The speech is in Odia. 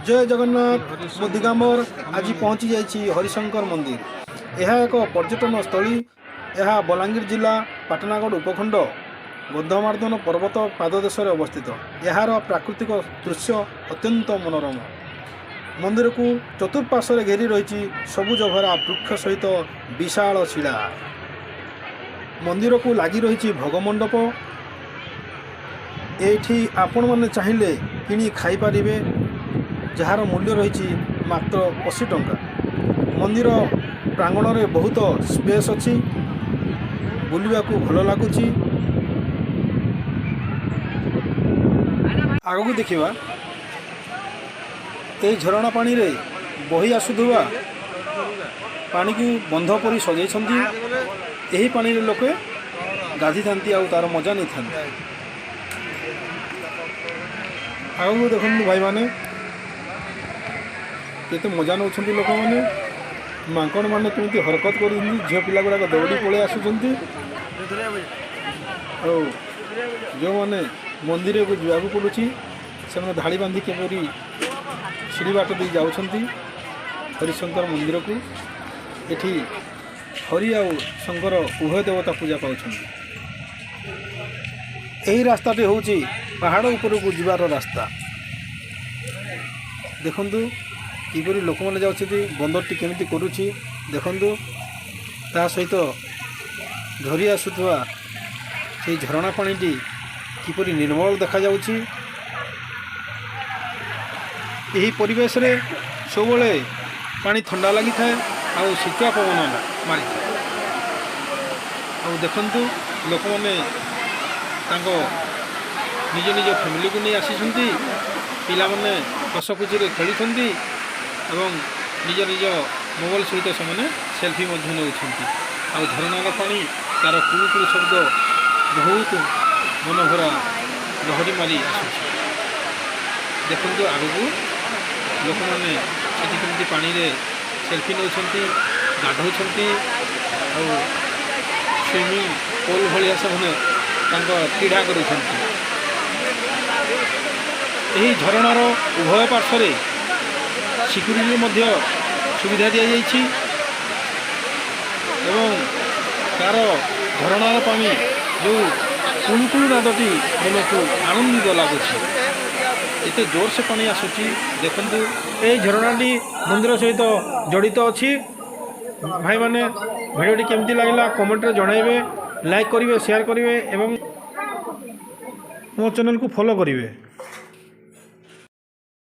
ଜୟ ଜଗନ୍ନାଥ। ମୁଁ ଦିଗାମ୍ବର ଆଜି ପହଞ୍ଚି ଯାଇଛି ହରିଶଙ୍କର ମନ୍ଦିର। ଏହା ଏକ ପର୍ଯ୍ୟଟନ ସ୍ଥଳୀ। ଏହା ବଲାଙ୍ଗୀର ଜିଲ୍ଲା ପାଟଣାଗଡ଼ ଉପଖଣ୍ଡ ଗନ୍ଧମାର୍ଦ୍ଦନ ପର୍ବତ ପାଦଦେଶରେ ଅବସ୍ଥିତ। ଏହାର ପ୍ରାକୃତିକ ଦୃଶ୍ୟ ଅତ୍ୟନ୍ତ ମନୋରମ। ମନ୍ଦିରକୁ ଚତୁଃପାର୍ଶ୍ୱରେ ଘେରି ରହିଛି ସବୁଜ ଭରା ବୃକ୍ଷ ସହିତ ବିଶାଳ ଶିଳା। ମନ୍ଦିରକୁ ଲାଗି ରହିଛି ଭୋଗ ମଣ୍ଡପ। ଏଇଠି ଆପଣମାନେ ଚାହିଁଲେ କିଣି ଖାଇପାରିବେ, ଯାହାର ମୂଲ୍ୟ ରହିଛି ମାତ୍ର 80 ଟଙ୍କା। ମନ୍ଦିର ପ୍ରାଙ୍ଗଣରେ ବହୁତ ସ୍ପେସ୍ ଅଛି, ବୁଲିବାକୁ ଭଲ ଲାଗୁଛି। ଆଗକୁ ଦେଖିବା, ଏହି ଝରଣା ପାଣିରେ ବହି ଆସୁଥିବା ପାଣିକୁ ବନ୍ଧ ପରି ସଜେଇଛନ୍ତି। ଏହି ପାଣିରେ ଲୋକେ ଗାଧିଥାନ୍ତି ଆଉ ତାର ମଜା ନେଇଥାନ୍ତି। ଆଗକୁ ଦେଖନ୍ତୁ ଭାଇମାନେ, କେତେ ମଜା ନେଉଛନ୍ତି ଲୋକମାନେ। ମାଙ୍କଡ଼ମାନେ କେମିତି ହରକତ କରୁଛନ୍ତି। ଝିଅ ପିଲା ଗୁଡ଼ାକ ଦୌଡ଼ି ପଳେଇ ଆସୁଛନ୍ତି। ଆଉ ଯେଉଁମାନେ ମନ୍ଦିରକୁ ଯିବାକୁ ପଡ଼ୁଛି, ସେମାନେ ଧାଡ଼ି ବାନ୍ଧି କିପରି ସିଡ଼ି ବାଟ ଦେଇ ଯାଉଛନ୍ତି ହରିଶଙ୍କର ମନ୍ଦିରକୁ। ଏଠି ହରି ଆଉ ଶଙ୍କର ଉଭୟ ଦେବତା ପୂଜା ପାଉଛନ୍ତି। ଏହି ରାସ୍ତାଟି ହେଉଛି ପାହାଡ଼ ଉପରକୁ ଯିବାର ରାସ୍ତା। ଦେଖନ୍ତୁ କିପରି ଲୋକମାନେ ଯାଉଛନ୍ତି, ବନ୍ଦରଟି କେମିତି କରୁଛି ଦେଖନ୍ତୁ। ତା ସହିତ ଝରି ଆସୁଥିବା ସେଇ ଝରଣା ପାଣିଟି କିପରି ନିର୍ମଳ ଦେଖାଯାଉଛି। ଏହି ପରିବେଶରେ ସବୁବେଳେ ପାଣି ଥଣ୍ଡା ଲାଗିଥାଏ ଆଉ ଶୀତୁଆ ପବନ ମାରିଥାଏ। ଆଉ ଦେଖନ୍ତୁ, ଲୋକମାନେ ତାଙ୍କ ନିଜ ନିଜ ଫ୍ୟାମିଲିକୁ ନେଇ ଆସିଛନ୍ତି। ପିଲାମାନେ ହସ ଖୁସିରେ ଖେଳୁଛନ୍ତି ଏବଂ ନିଜ ନିଜ ମୋବାଇଲ ସହିତ ସେମାନେ ସେଲ୍ଫି ମଧ୍ୟ ନେଉଛନ୍ତି। ଆଉ ଝରଣାର ପାଣି, ତାର କୁଳୁ କୁଳୁ ଶବ୍ଦ ବହୁତ ମନଭରା ଲହରୀ ମାରି ଆସୁଛି। ଦେଖନ୍ତୁ, ଆଗକୁ ଲୋକମାନେ ସେଠି କେମିତି ପାଣିରେ ସେଲ୍ଫି ନେଉଛନ୍ତି, ଗାଧଉଛନ୍ତି ଆଉ ସୁଇମିଂ ପୁଲ୍ ଭଳିଆ ସେମାନେ ତାଙ୍କ କ୍ରୀଡ଼ା କରୁଛନ୍ତି। ଏହି ଝରଣାର ଉଭୟ ପାର୍ଶ୍ୱରେ ସିକ୍ୟୁରିଟି ମଧ୍ୟ ସୁବିଧା ଦିଆଯାଇଛି ଏବଂ ତାର ଝରଣାର ପାଣି ଯେଉଁ କୁଳୁ କୁଳୁ ନାଦଟି ମନକୁ ଆନନ୍ଦିତ ଲାଗୁଛି। ଏତେ ଜୋରସେ ପାଣି ଆସୁଛି, ଦେଖନ୍ତୁ। ଏହି ଝରଣାଟି ମନ୍ଦିର ସହିତ ଜଡ଼ିତ ଅଛି। ଭାଇମାନେ, ଭିଡ଼ିଓଟି କେମିତି ଲାଗିଲା କମେଣ୍ଟରେ ଜଣାଇବେ, ଲାଇକ୍ କରିବେ, ସେୟାର କରିବେ ଏବଂ ମୋ ଚ୍ୟାନେଲକୁ ଫଲୋ କରିବେ।